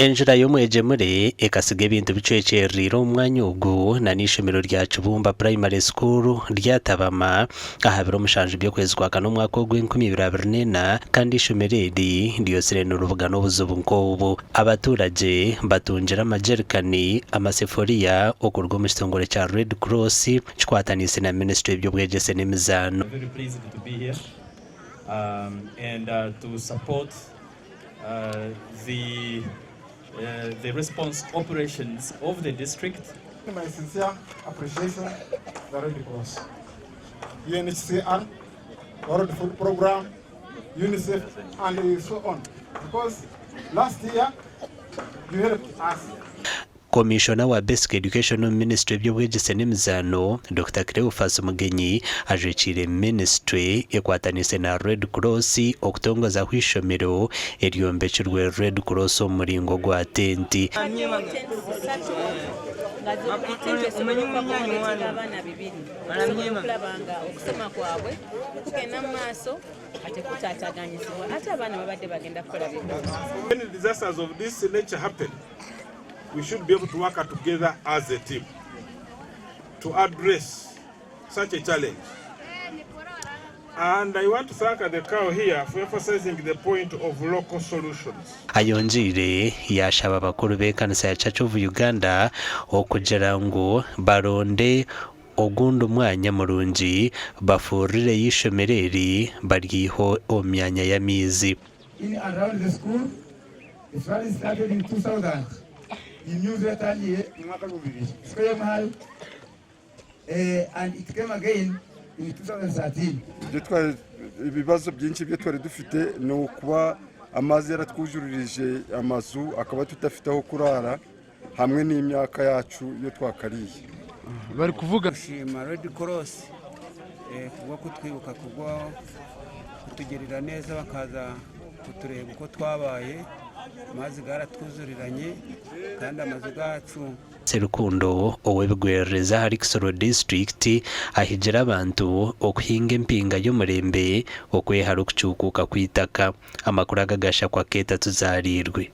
Enjura y'omwegyemure ekasiga ebintu bicwekyerereire omu mwanya ogu na n'eishomero rya Kibumba Primary School ryatabama aha biro mushanju by'okwezi kwa kana omwaka ogw'enkumi ibiri abiri n'ena kandi eishomero eri ryotsire niribugana obuzibu nk'obu. Abaturagye batungire amajerikani, amasefuriya okuruga omu kitongore kya Red Cross kikwataniise na minisitule y'eby'obwegyese n'emizaano. Very pleased to be here and to support the the response operations of the district. My sincere appreciation to the Red Cross, UNHCR, World Food Programme, UNICEF and so on because last year you helped us. Komishona wa Basic Education omu minisitule y'eby'obwegyese n'emizaano, Dokita Cleophas Mugenyi ajwekiire minisitule ekwataniise na Red Cross okutongozaho eishomero eryombekirwe Red Cross omu muringo gwa tenti. When disasters of this nature happen, we should be able to work together as a team to address such a challenge. And I want to thank the cow here for emphasizing the point of local solutions. Ayongyeire yaashaba abakuru b'ekanisa ya Church of Uganda okugira ngu baronde ogundi mwanya murungi bafuurireyo eishomero eri baryihe omu myanya y'amaizi. In and around the school, the flooding started in 2000. Imyuzure yatangiye mu mwaka w'ibihumbi bibiri. Siko yemuhaye? Eh, and it came again in 2013. Ibyo twari ibibazo byinshi ibyo twari dufite ni ukuba amazi yaratwujuririje amazu akaba tudafite aho kurara hamwe n'imyaka yacu iyo twakariye. Bari kuvuga. Gushima Red Cross kubwo kutwibuka kubwo kutugirira neza bakaza kutureba uko twabaye amazi garatwuzuriranye kandi amazu gacu. Serukundo ow'ebigwererezi ahari Kisoro disiturikiti ahigire abantu okuhinga empinga y'omurembe okwehara okucuukuuka kw'eitaka. Amakuru aga gashakwa Keeta Tuzaariirwe.